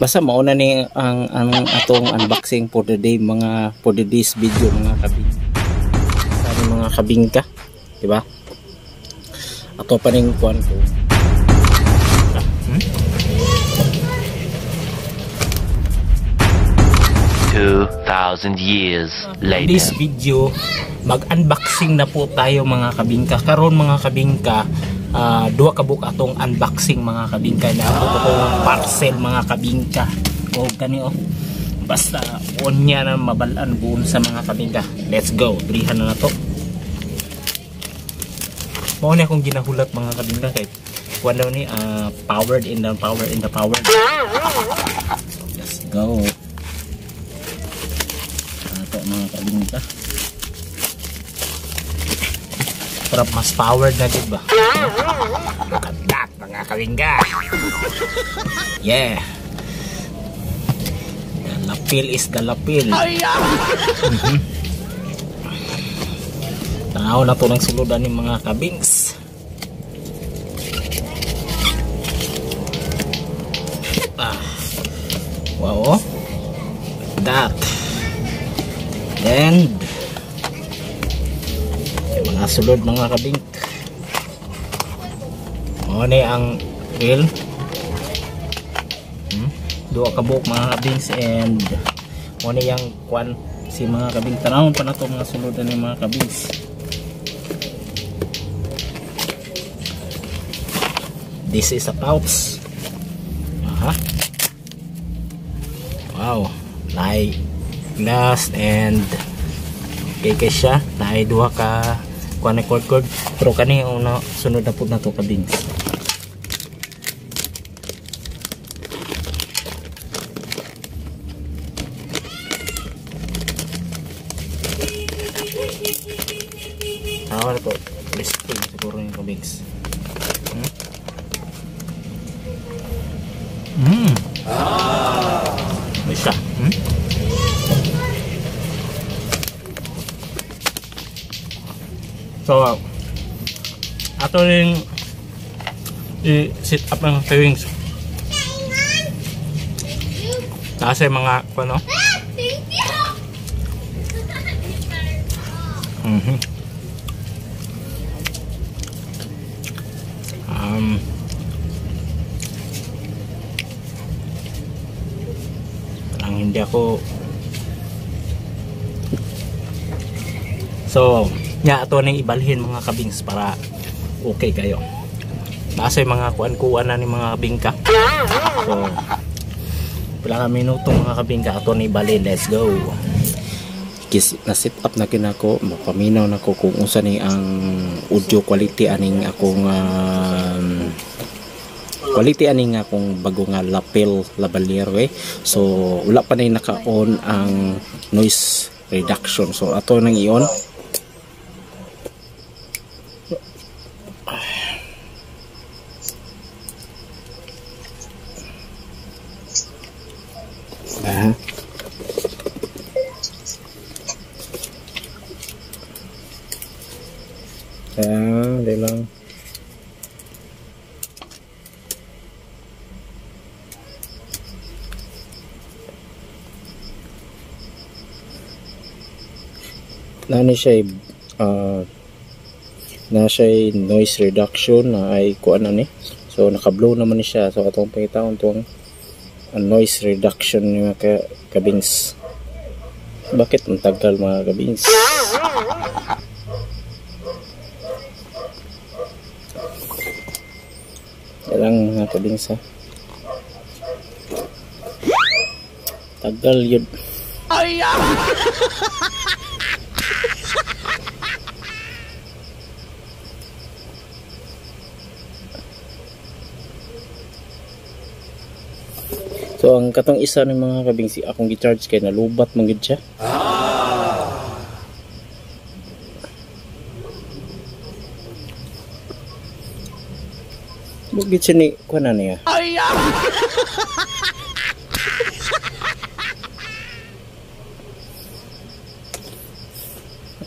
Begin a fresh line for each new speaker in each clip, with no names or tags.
Basta mauna ni ang atong unboxing for the day, mga for the day's video, mga kabing. Sa mga kabingka, di ba? Ato pa ning kuan ko. Hmm?
2,000 years later.
This video, mag-unboxing na po tayo, mga kabingka. Karon, mga kabingka, duha ka buok atong unboxing, mga kabingka. Naabot akong parcel, mga kabingka. O gani oh. Basta onya na mabalaan buon sa mga kabingka. Let's go. Brihan na to. Mao ni akong ginahulat, mga kabingka, kay kuan daw ni powered in the power in the power. So, let's go. Ato, mga kabingka. Pero mas powered na, di ba? Look at that, mga kabingka. Yeah. The lapil is the lapil. Tanaw na to ng suludan ni mga kabings. Ah. Wow. That. And mga sulod, mga kabink. O ni ang wheel. Duha ka buok, mga kabings, and mo ni yang kwan si mga kabing. Tanawon pa na to mga sulod ni mga kabings. This is a pouch. Aha. Wow, naay glass and okay kay siya, naay duha ka kuan ni cord cord, pero kani una sunod na pud na to, kabings. Tawag to listing siguro yung kabings. May siya. So, ato rin i-sit up ng wings. Taas yung mga ano. Parang hindi ako. So, nya ato nang ibalhin, mga kabings, para okay kayo. Nasa yung mga kuan-kuan na ni mga kabingka. So, pila ka minuto, mga kabingka, ato ni ibalhin. Let's go. Kis na set up na kinako, mapaminaw na ko kung unsa ni ang audio quality aning akong quality aning akong bago nga lapel lavalier eh. So wala pa na naka-on ang noise reduction. So ato nang i-on. Ah. Ah, di lang. Nani siya na siya noise reduction na ay kuan na ni. So naka-blow naman ni siya. So atong pangitaon tuang noise reduction ni mga kabings. Bakit ang tagal, mga kabings? Lang, mga kabings, ha. Tagal yun. So ang katong isa ng mga kabings akong gi-charge kay nalubat man gid siya. Bugit siya ni kuan na niya.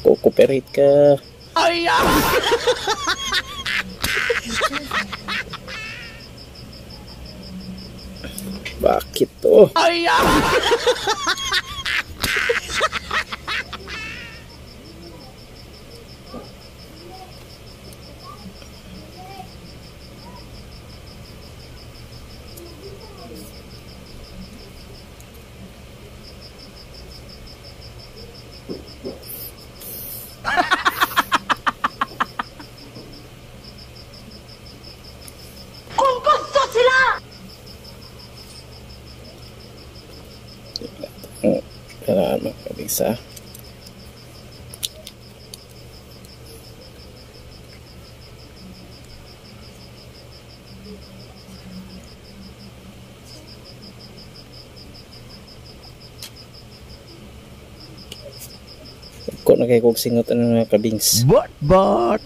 Ako cooperate ka. Bakit to?
Ay!
Kung gusto sila!
Kailangan makabigsa. Ko na kay kog singot ano mga kabings.
But but.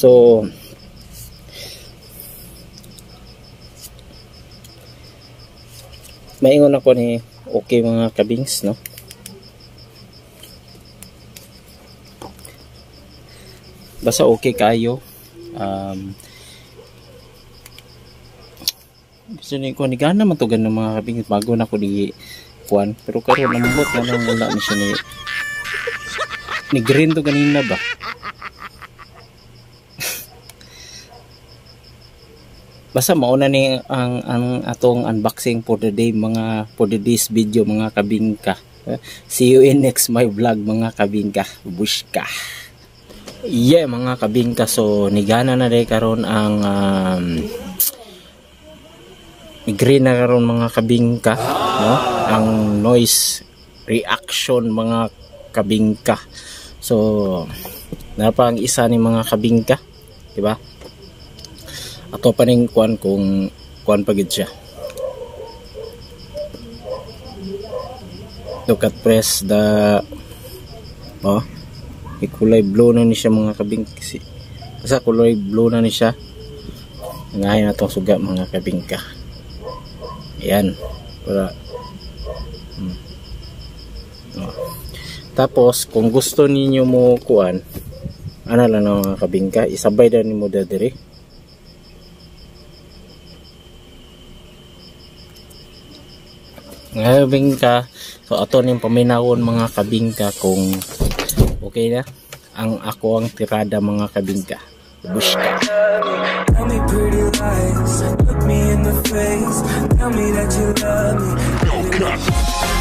So maingon ako ni okay mga kabings, no? Basta okay kayo. Gusto ni ko ni gana man to ganun mga kabings bago na ko di kuan, pero karon nambot na lang wala ni siya ni green to ganina ba. Basta mauna ni ang atong unboxing for the day mga for the this video mga kabingka. See you in next my vlog mga kabingka. Bushka. Yeah mga kabingka, so nigana na day karon ang green na karon mga kabingka, no? Ang noise reaction mga kabingka. So napa ang isa ni mga kabingka, di ba? Ato pa ning kuan kung kuan pa gid siya. Look at press the oh, kulay blue na ni siya mga kabingka. Basta kulay blue na ni siya. Ngayon na tong suga mga kabingka. Ayan. Para Oh. Tapos kung gusto ninyo mo kuan, ana lang na mga kabingka, isabay daw nimo diri. Kabingka, so ato ning paminawon mga kabingka kung okay na ang ako ang tirada mga kabingka. Bushka.
Tell me pretty lies, look me in the face, tell me that you love me.